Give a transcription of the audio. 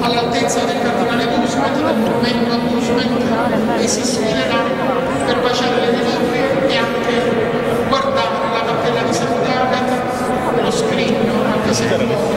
All'altezza del cardinale Dusmet, del monumento a Dusmet, e si sfilerà per baciare le reliquie e anche guardare la cappella di Sant'Agata, lo scrigno, anche se è un po'